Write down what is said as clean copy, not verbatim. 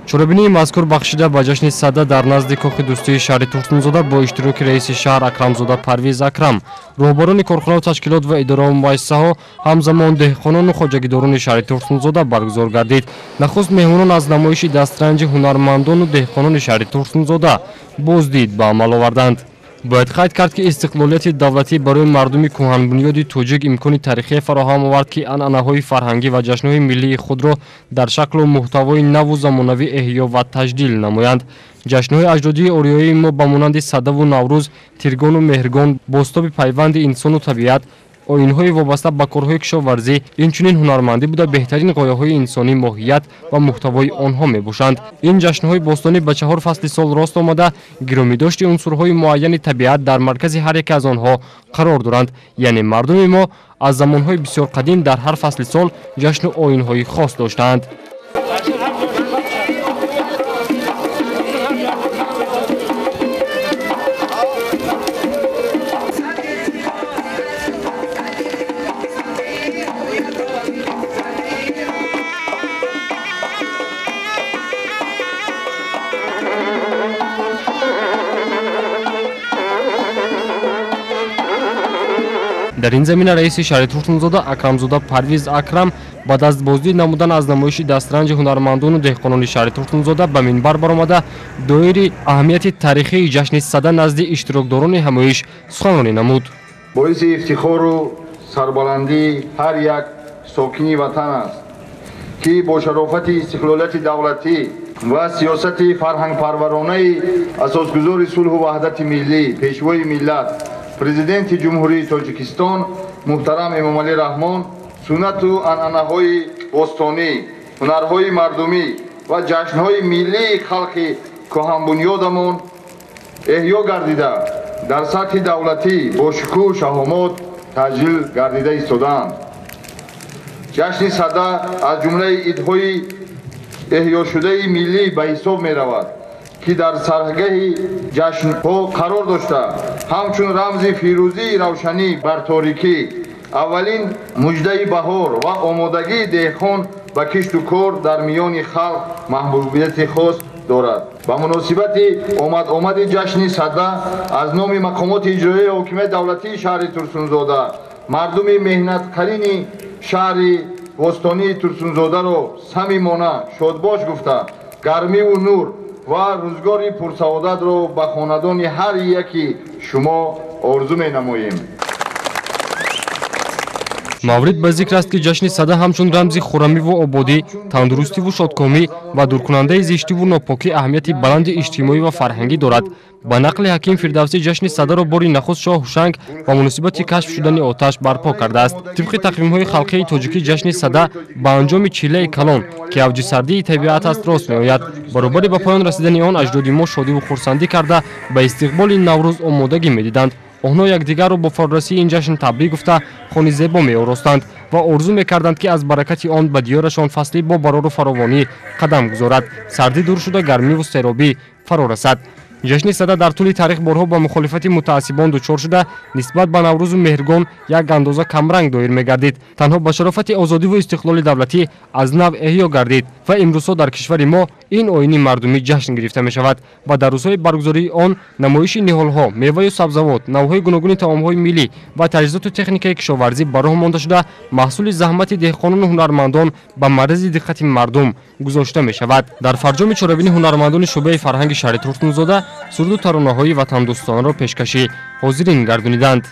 Чорабинии мазкур бахшида ба ҷашни Сада дар назди Кохи дӯстии шаҳри Турсунзода бо иштироки раиси шаҳр Акрамзода Парвиз Акрам, роҳбарони корхонаву ташкилот ва идораву муассисаҳо, ҳамзамон деҳқонону хоҷагидорони шаҳри Турсунзода баргузор гардид. Нахуст меҳмонон аз намоиши дастранҷи ҳунармандону деҳқонони шаҳри Турсунзода боздид ба амал оварданд. Бояд қайд кард, ки истиқлолияти давлатӣ барои мардуми кӯҳанбунёди тоҷик имкони таърихие фароҳам овард, ки анъанаҳои фарҳангӣ ва ҷашнҳои миллии худро дар шаклу муҳтавои наву замонавӣ эҳё ва таҷдил намоянд. Ҷашнҳои аҷдодии ориёии мо ба монанди Садаву Наврӯз, Тиргону Меҳргон, бозтоби пайванди инсону табиат, оинҳои вобаста ба корҳои кишоварзӣ, инчунин ҳунармандӣ буда, беҳтарин ғояҳои инсонӣ моҳият ва муҳтавои онҳо мебошанд. Ин ҷашнҳои бостонӣ ба чаҳор фасли сол рост омада, гиромидошти унсурҳои муайяни табиат дар маркази ҳар яке аз онҳо қарор доранд. Яъне мардуми мо аз замонҳои бисёр қадим дар ҳар фасли сол ҷашну оинҳои хос доштаанд. Дар ин замина раиси шаҳри Турсунзода Акрамзода Парвиз Акрам баъд аз боздид намудан аз намоиши дастранҷи ҳунармандону деҳқонони шаҳри Турсунзода ба минбар баромада, доири аҳамияти таърихии ҷашни Сада назди иштирокдорони ҳамоиш суханронӣ намуд. Боиси ифтихору сарбаландии ҳар як сокини ватан аст, ки бо шарофати истиқлолияти давлатӣ ва сиёсати фарҳангпарваронаи асосгузори сулҳу ваҳдати миллӣ, пешвои миллат, президенти Ҷумҳурии Тоҷикистон муҳтарам Эмомалӣ Раҳмон суннату анъанаҳои бостонӣ, ҳунарҳои мардумӣ ва ҷашнҳои миллии халқи кӯҳанбунёдамон эҳё гардида, дар сатҳи давлатӣ бо шукӯҳу шаҳомот таҷлил гардида истодаанд. Ҷашни Сада аз ҷумлаи идҳои эҳёшудаи миллӣ ба ҳисоб меравад, ки дар саргаҳи ҷашнҳо қарор дошта, ҳамчун рамзи фирӯзии равшанӣ бар торикӣ, аввалин муждаи баҳор ва омодагии деҳқон ба кишту кор дар миёни халқ маҳбубияти хос дорад. Ба муносибати омад-омади ҷашни Сада аз номи мақомоти иҷроияи ҳокимияти давлатии шаҳри Турсунзода мардуми меҳнатқарини шаҳри бостонии Турсунзодаро самимона шодбош гуфта, гармиву нур ва рӯзгори пурсаодатро ба хонадони ҳар яки шумо орзу менамоем. Маврид ба зикр аст, ки ҷашни Сада ҳамчун рамзи хуррамиву ободӣ, тандурустиву шодкомӣ ва дуркунандаи зиштиву нопокӣ аҳамияти баланди иҷтимоӣ ва фарҳангӣ дорад. Ба нақли ҳаким Фирдавсӣ, ҷашни Садаро бори нахуст шоҳ Ҳушанг ба муносибати кашф шудани оташ барпо кардааст. Тибқи тақвимҳои халқии тоҷикӣ, ҷашни Сада ба анҷоми чиллаи калон, ки авҷи сардии табиат аст, рост меояд. Баробари ба поён расидани он аҷдоди мо шодиву хурсандӣ карда, ба истиқболи Наврӯз омодагӣ медиданд. Онҳо якдигарро бо фарорасии ин ҷашн табрик гуфта, хони зебо меоростанд ва орзу мекарданд, ки аз баракати он ба диёрашон фасли бо барору фаровонӣ қадам гузорад, сардӣ дур шуда, гармиву серобӣ фаро расад. Ҷашни Сада дар тӯли таърих борҳо ба мухолифати мутаассибон дучор шуда, нисбат ба Наврӯзу Меҳргон як андоза камранг доир мегардид. Танҳо ба шарофати озодиву истиқлоли давлатӣ аз нав эҳё гардид ва имрӯзҳо дар кишвари мо ин оини мардумӣ ҷашн гирифта мешавад ва дар рӯзҳои баргузории он намоиши ниҳолҳо, меваю сабзавот, навъҳои гуногуни таомҳои миллӣ ва таҷҳизоту техникаи кишоварзӣ ба роҳ монда шуда, маҳсули заҳмати деҳқонону ҳунармандон ба маррази диққати мардум гузошта мешавад. Дар фарҷоми чорабини ҳунармандони шӯъбаи фарҳанги шаҳри Турсунзода суруду таронаҳои ватандӯстонаро пешкаши ҳозирин гардониданд.